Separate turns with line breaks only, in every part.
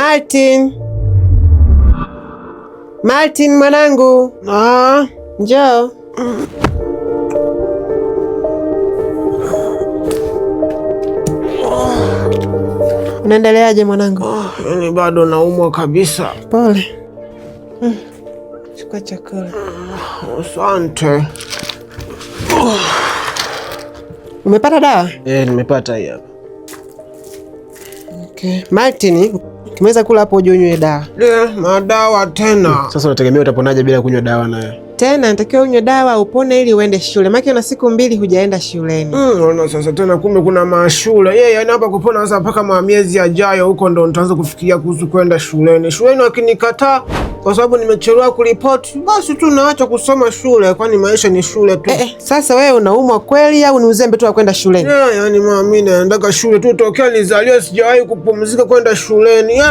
Martin, Martin mwanangu.
Ah,
njoo. Unaendeleaje mwanangu?
Mimi bado naumwa kabisa.
Pole. Chukua chakula.
Asante.
Umepata dawa?
Nimepata hii hapa.
Okay. Martin, ukimaliza kula hapo uje unywe dawa.
Madawa tena.
Sasa unategemea utaponaje bila kunywa dawa nayo?
Tena natakiwa unywe dawa upone ili uende shule. Maana una siku 2 hujaenda shuleni.
Ona sasa tena kumbe kuna mashule. Yeye yani hapa kupona sasa mpaka miezi yajayo huko ndo nitaanza kufikiria kuhusu kwenda shuleni. Shuleni wakinikataa kwa sababu nimechelewa kuripoti, basi tu naacha kusoma shule, kwani maisha ni shule tu.
Sasa wewe unaumwa kweli au ni uzembe tu wa kwenda shuleni?
Yani mama mimi naendaga shule tu tokea nizaliwe sijawahi kupumzika kwenda shuleni.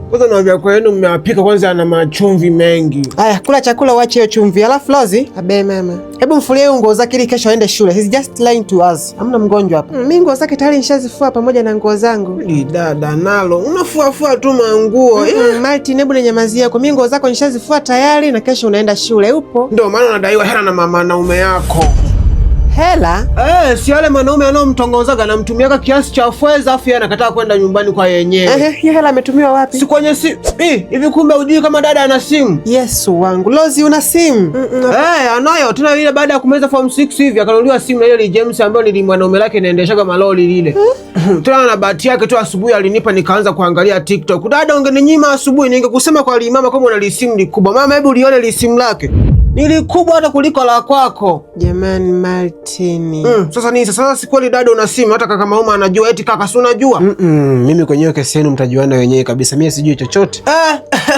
Kwanza na vyakula yenu mmeapika kwanza na machumvi mengi.
Aya, kula chakula uache hiyo chumvi. Alafu Lozi, abe mama. Hebu mfulie nguo zake ili kesho aende shule. He's just lying to us. Hamna mgonjwa hapa. Mimi nguo zake tayari nishazifua pamoja na nguo zangu.
Ni dada nalo, unafuafua tu manguo.
Martin, hebu ninyamazia kwa mimi nguo zako nishazifua tayari na kesho unaenda shule. Upo?
Ndio maana unadaiwa hela na mama naume yako.
Hela?
Si yale mwanaume anayomtongozaga anamtumiaga kiasi cha fedha afu yeye anakataa kwenda nyumbani kwa yenyewe.
Hiyo hela ametumiwa wapi?
Si kwenye simu. Hivi kumbe hujui kama dada ana simu?
Yesu wangu. Lozi una simu?
Anayo. Tena ile baada ya kumaliza form 6 hivi akanunuliwa simu na ile James ambayo ni mwanaume lake inaendeshaga malori lile. Tena na bahati yake tu asubuhi alinipa nikaanza kuangalia TikTok. Dada ungeninyima asubuhi ningekusema kwa limama kama una lisimu likubwa. Mama hebu lione lisimu lake. Ni kubwa hata kuliko la kwako.
Jamani Martin.
Sasa nini sasa si kweli dada una simu hata kaka Mauma anajua eti kaka si unajua?
Mimi kwenye kesi yenu mtajuana wenyewe kabisa. Mimi sijui chochote.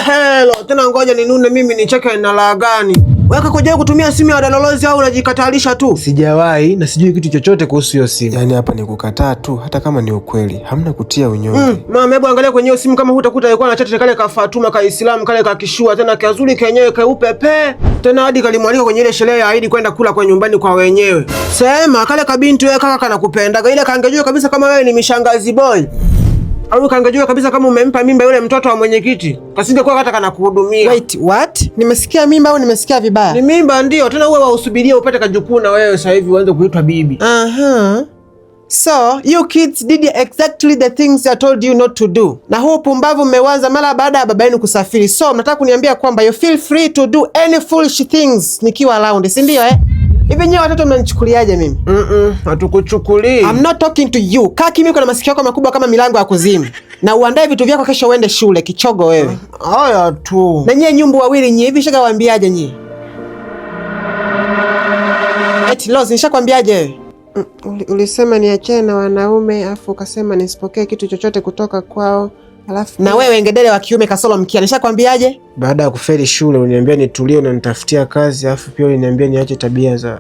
Hello, tena ngoja ninune mimi nicheke na la gani? Wewe kaka kutumia simu ya Dalolozi au unajikatalisha tu?
Sijawahi na sijui kitu chochote kuhusu hiyo simu. Yaani hapa ni kukataa tu hata kama ni ukweli. Hamna kutia unyonge.
Mama hebu angalia kwenye hiyo simu kama hutakuta alikuwa na chat kale ka Fatuma ka Islam kale ka kishua tena kazuri kenyewe keupe pe. Tena hadi kalimwalika kwenye ile sherehe ya Eid kwenda kula kwa nyumbani kwa wenyewe. Sema kale kabinti wewe kaka kanakupendaga ile kangejua kabisa kama wewe ni mishangazi boy. Au kangejua kabisa kama umempa mimba yule mtoto wa mwenyekiti. Kasingekuwa hata kanakuhudumia.
Wait, what? Nimesikia mimba au nimesikia vibaya?
Ni mimba ndio. Tena uwe wausubirie upate kajukuu na wewe sasa hivi uanze kuitwa bibi.
So, you kids did exactly the things I told you not to do. Na huu pumbavu mmeanza mara baada ya baba yenu kusafiri. So, mnataka kuniambia kwamba you feel free to do any foolish things nikiwa around, si ndio eh? Hivi nyewe watoto mnanichukuliaje mimi?
Hatukuchukulii.
I'm not talking to you. Kaa kimya na masikio yako makubwa kama milango ya kuzimu. Na uandae vitu vyako kesho uende shule, kichogo wewe.
Haya tu.
Na nyie nyumbu wawili nyie, hivi shaka waambiaje nyie? Eti Lozi, nishakwambiaje wewe? Ulisema niachane na wanaume afu ukasema nisipokee kitu chochote kutoka kwao. Alafu na wewe ngedere wa kiume kasolo mkia, nishakwambiaje?
Baada ya kufeli shule uliniambia nitulie na nitafutia kazi, afu pia uliniambia niache tabia za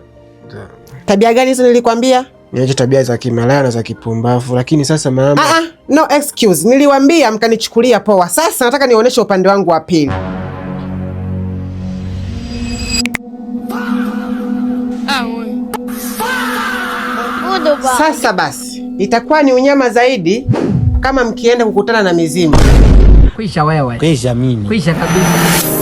Tabia gani hizo nilikwambia?
Niache tabia za kimalaya na za kipumbavu. Lakini sasa mama,
No excuse. Niliwaambia mkanichukulia poa. Sasa nataka nionyeshe upande wangu wa pili. Sasa basi, itakuwa ni unyama zaidi kama mkienda kukutana na mizimu.
Kwisha wewe.
Kwisha mimi.
Kwisha kabisa.